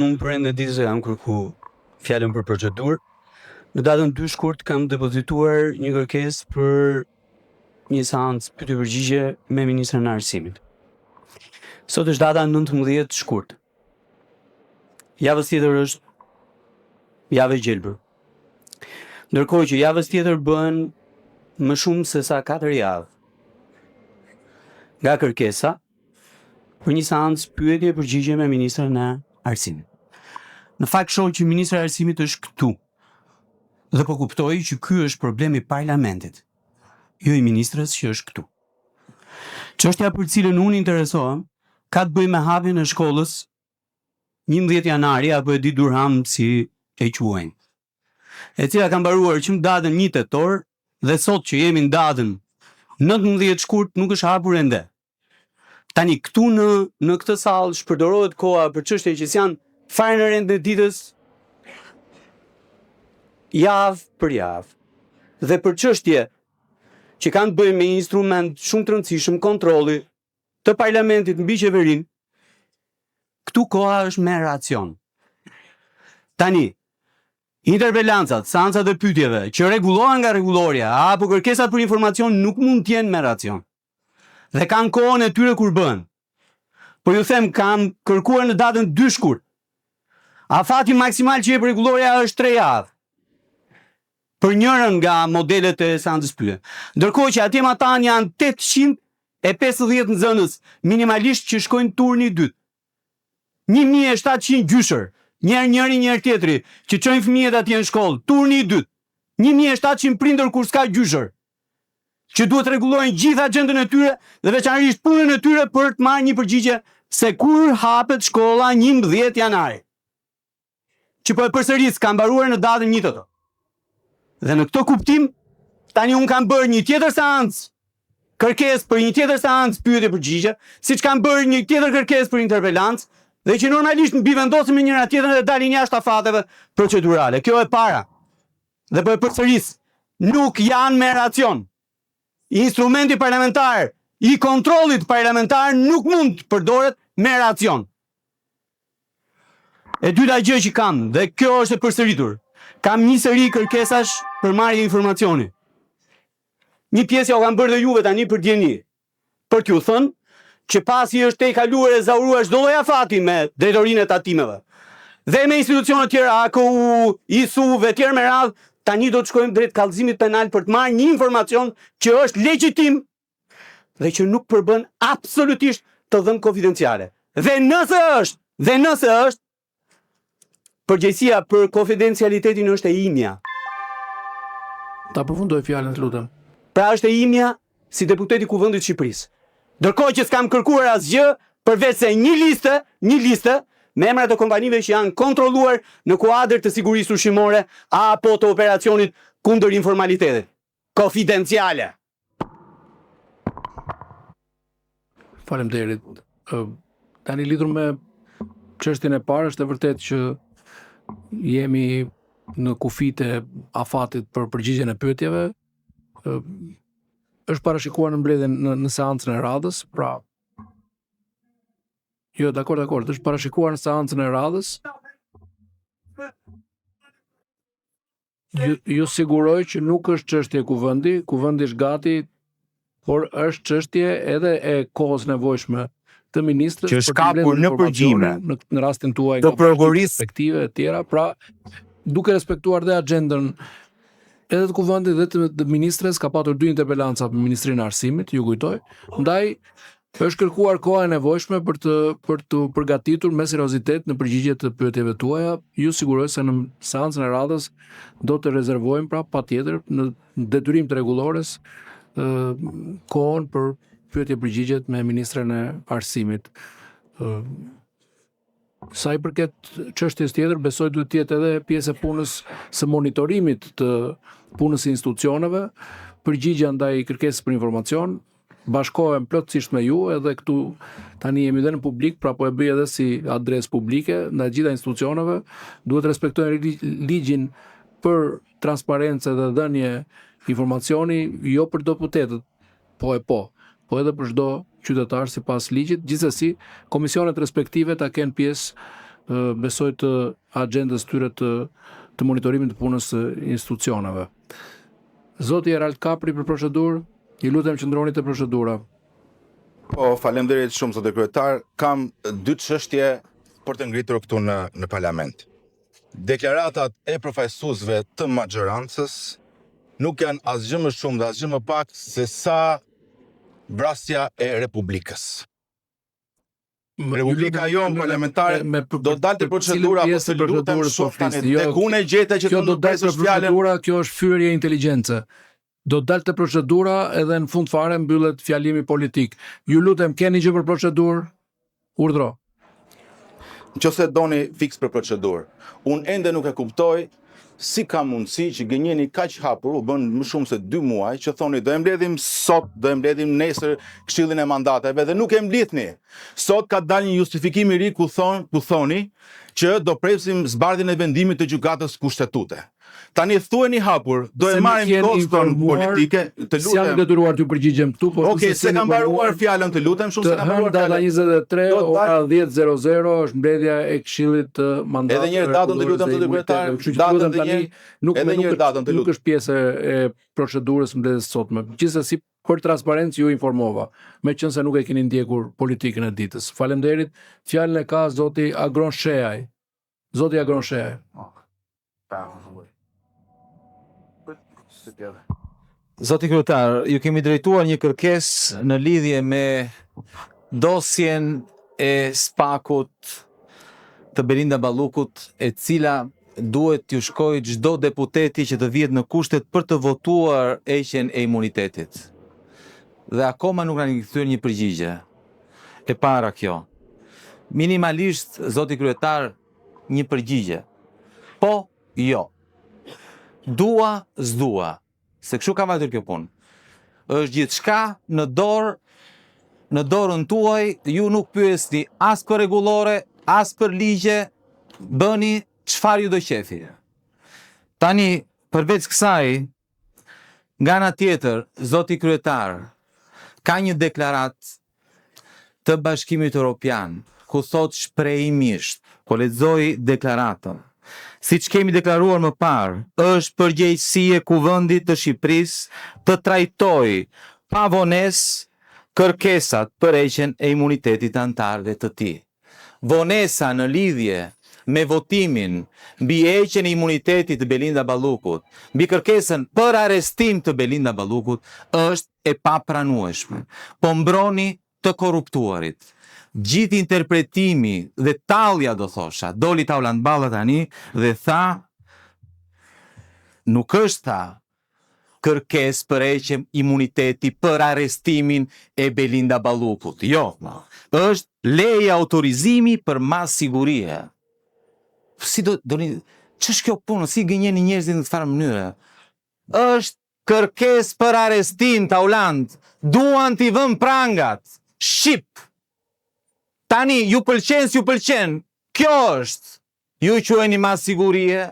Unë për rendin e ditës e kam kërku fjalën për procedurë. Në datën 2 shkurt kam depozituar një kërkesë për një seancë pyetje-përgjigje me ministren e Arsimit. Sot është data 19 shkurt. Javës tjetër është javë e gjelbër. Ndërkohë që javës tjetër bëhen më shumë se sa 4 javë nga kërkesa për një seancë pyetje përgjigje me ministren e Arsimit. Në fakt shoh që ministra e Arsimit është këtu. Dhe po kuptoj që ky është problem i parlamentit, jo i ministres që është këtu. Çështja për cilën unë interesohem ka të bëjë me hapjen e shkollës 11 janari apo Edith Durham si e quajnë. E cila ka mbaruar që në datën 1 tetor dhe sot që jemi në datën 19 shkurt nuk është hapur ende. Tani këtu në në këtë sallë shpërdorohet koha për çështje që s'janë fare në rendin e ditës javë për javë. Dhe për çështje që kanë të bëjnë me një instrument shumë të rëndësishëm kontrolli të parlamentit mbi qeverinë, këtu koha është me racion. Tani, interpelancat, seancat e pyetjeve që rregullohen nga rregullorja apo kërkesat për informacion nuk mund të jenë me racion. Dhe kanë kohën e tyre kur bëhen. Po ju them, kam kërkuar në datën 2 shkurt. Afati maksimal që jep rregullorja është 3 javë. Për njërën nga modelet e seancës pyetje. Ndërkohë që atje matanë janë 850 nxënës minimalisht që shkojnë turni i dytë. 1700 gjyshër, një herë njëri, një herë tjetri, që çojnë fëmijët atje në shkollë, turni i dytë. 1700 prindër kur s'ka gjyshër, që duhet të rregullojnë gjithë agjendën e tyre dhe veçanërisht punën e tyre për të marrë një përgjigje se kur hapet shkolla 11 janari. Që po e përsëris, ka mbaruar në datën 1 tetor. Dhe në këtë kuptim, tani unë kam bërë një tjetër seancë kërkesë për një tjetër seancë pyetje përgjigje, siç kam bërë një tjetër kërkesë për interpelancë, dhe që normalisht mbivendosen me njëra tjetrën dhe dalin jashtë afateve procedurale. Kjo e para. Dhe po e përsëris, nuk janë me racion. Instrumenti parlamentar i kontrollit parlamentar nuk mund të përdoret me racion. E dyta gjë që kam, dhe kjo është e përsëritur, kam një seri kërkesash për marrje informacioni. Një pjesë jua kam bërë dhe juve tani për dijeni, për t'ju thënë që pasi është tejkaluar e ezauruar çdo lloj afati me drejtorinë e tatimeve dhe me institucione të tjera AKU, ISUV e tjerë me radhë, tani do të shkojmë drejt kallëzimit penal për të marrë një informacion që është legjitim dhe që nuk përbën absolutisht të dhënë konfidenciale. Dhe nëse është, dhe nëse është, Përgjegjësia për konfidencialitetin është e imja. Ta përfundoj fjalën, të lutem. Pra është e imja si deputet i Kuvendit të Shqipërisë. Ndërkohë që s'kam kërkuar asgjë përveç se një listë, një listë me emrat e kompanive që janë kontrolluar në kuadër të sigurisë ushqimore apo të operacionit kundër informalitetit. Konfidenciale. Faleminderit. Tani lidhur me çështjen e parë është e vërtetë që jemi në kufijtë e afatit për përgjigjen e pyetjeve. Është parashikuar në mbledhjen në, në seancën e radhës, pra Jo, dakord, dakord, është parashikuar në seancën e radhës. Ju, ju siguroj që nuk është çështje kuvendi, kuvendi është gati, por është çështje edhe e kohës nevojshme të ministrës që është kapur në përgjime në, në rastin tuaj të prokurorisë respektive e tjera, pra duke respektuar dhe agjendën edhe të kuvendit dhe të, të ministres ka patur dy interpelanca për Ministrinë e Arsimit, ju kujtoj. Ndaj Është kërkuar koha e nevojshme për të për t'u përgatitur me seriozitet në përgjigje të pyetjeve tuaja. Ju siguroj se në seancën e radhës do të rezervojmë pra patjetër në detyrim të rregullores ë kohën për pyetje përgjigjet me ministren e Arsimit. Ë Sa i përket çështjes tjetër, besoj duhet të jetë edhe pjesë e punës së monitorimit të punës së institucioneve, përgjigja ndaj kërkesës për informacion, bashkohem plotësisht me ju edhe këtu tani jemi dhe në publik, pra po e bëj edhe si adresë publike ndaj të gjitha institucioneve, duhet të respektojnë ligjin për transparencë dhe dhënie informacioni jo për deputetët, Po e po, po edhe për çdo qytetar sipas ligjit, gjithsesi komisionet respektive ta kenë pjesë besoj të axhendës tyre të të monitorimit të punës së institucioneve. Zoti Erald Kapri për procedurë, ju lutem qëndroni te procedura. Po, faleminderit shumë zoti kryetar. Kam dy çështje për të ngritur këtu në në parlament. Deklaratat e përfaqësuesve të maxhorancës nuk janë asgjë më shumë dhe asgjë më pak se sa vrasja e Republikës. Republika jonë parlamentare do dalë te procedura apo të lutem po shumë tani. Jo, tek unë e gjeta që kjo do dalë te procedura, kjo është fyerje inteligjence. Do dalë te procedura edhe në fund fare mbyllet fjalimi politik. Ju lutem, keni gjë për procedurë? Urdhro. Nëse doni fiks për procedurë, unë ende nuk e kuptoj si ka mundësi që gënjeni kaq hapur, u bën më shumë se 2 muaj që thoni do e mbledhim sot, do e mbledhim nesër Këshillin e Mandateve dhe nuk e mblidhni. Sot ka dalë një justifikim i ri ku thon, ku thoni që do presim zbardhjen e vendimit të gjykatës kushtetute. Tani thueni hapur, do e marrim koston politike, të lutem. S'jam i detyruar t'ju përgjigjem këtu, por Okej, s'e kam mbaruar fjalën, të lutem shumë s'e kam mbaruar fjalën. Data 23, ora 10:00 është mbledhja e Këshillit të Mandateve. Edhe një herë datën të lutem zoti kryetar, datën tani nuk edhe një herë datën të lutem. Nuk është pjesë e procedurës së mbledhjes së sotme. Gjithsesi për transparencë ju informova, meqenëse nuk e keni ndjekur politikën e ditës. Faleminderit. Fjalën e ka zoti Agron Shehaj. Zoti Agron Shehaj. Zoti kryetar, ju kemi drejtuar një kërkesë në lidhje me dosjen e SPAK-ut të Belinda Ballukut, e cila duhet t'ju shkojë çdo deputeti që të vihet në kushtet për të votuar heqjen e imunitetit. Dhe akoma nuk na keni kthyer një përgjigje. E para kjo. Minimalisht, zoti kryetar, një përgjigje. Po, jo. Dua, s'dua. Se kështu ka vajtur kjo punë. Është gjithçka në dorë në dorën tuaj, ju nuk pyesni as për rregullore, as për ligje, bëni çfarë ju do qefi. Tani, përveç kësaj, Nga ana tjetër, zoti kryetar, ka një deklaratë të Bashkimit Europian, ku thotë shprehimisht, po lexoj deklaratën, Siç kemi deklaruar më parë, është përgjegjësi e Kuvendit të Shqipërisë të trajtojë pa vonesë kërkesat për heqjen e imunitetit të anëtarëve të tij. Vonesa në lidhje me votimin mbi heqjen e imunitetit të Belinda Ballukut, mbi kërkesën për arrestim të Belinda Ballukut është e papranueshme. Po mbroni të korruptuarit. Gjithë interpretimi dhe tallja do thosha, doli Taulant Balla tani dhe tha nuk është tha kërkesë për heqje imuniteti për arrestimin e Belinda Ballukut. Jo, është leje autorizimi për masë sigurie. Si do doni ç'është kjo punë, si gënjeni njerëzit në këtë farë mënyre? Është kërkesë për arrestim Taulant. Duan t'i vënë prangat. Shqip. Tani ju pëlqen s'ju pëlqen. Kjo është. Ju quajeni masë sigurie,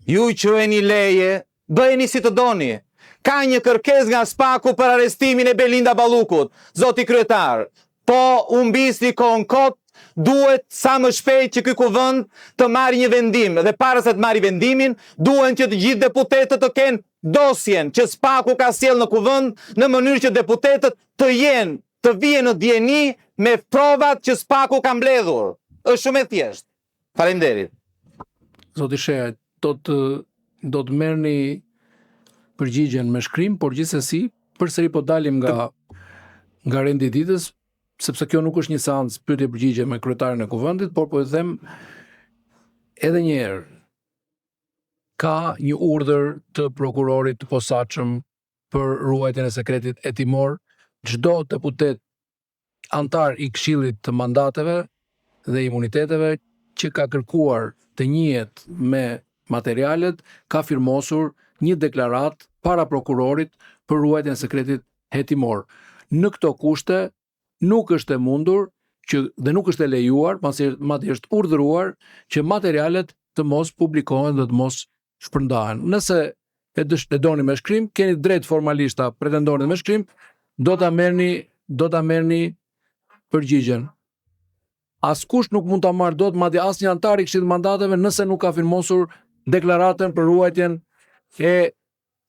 ju quajeni leje, bëjeni si të doni. Ka një kërkesë nga SPAK-u për arrestimin e Belinda Ballukut. Zoti kryetar, po humbisni kohën kot, duhet sa më shpejt që ky kuvend të marrë një vendim dhe para se të marrë vendimin, duhen që të gjithë deputetët të kenë dosjen që SPAK-u ka sjellë në kuvend në mënyrë që deputetët të jenë të vihen në dijeni me provat që SPAK-u ka mbledhur. Është shumë e thjeshtë. Faleminderit. Zoti Shehaj, do të do të merrni përgjigjen me shkrim, por gjithsesi përsëri po dalim nga nga rendi i ditës, sepse kjo nuk është një seancë pyetje përgjigje me kryetarin e Kuvendit, por po ju them edhe një herë ka një urdhër të prokurorit të posaçëm për ruajtjen e sekretit hetimor, çdo deputet anëtar i Këshillit të Mandateve dhe Imuniteteve që ka kërkuar të njihet me materialet, ka firmosur një deklaratë para prokurorit për ruajtjen e sekretit hetimor. Në këto kushte nuk është e mundur që dhe nuk është e lejuar, pasi madje është urdhëruar që materialet të mos publikohen dhe të mos shpërndahen. Nëse e dësh, e doni me shkrim, keni të drejtë formalisht ta pretendoni me shkrim, do ta merrni, do ta merrni përgjigjen. Askush nuk mund ta marrë dot, madje asnjë anëtar i Këshillit të Mandateve nëse nuk ka firmosur deklaratën për ruajtjen e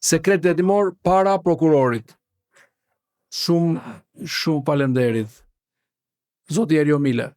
sekretit hetimor para prokurorit. Shumë shumë faleminderit. Zoti Erjo Mile.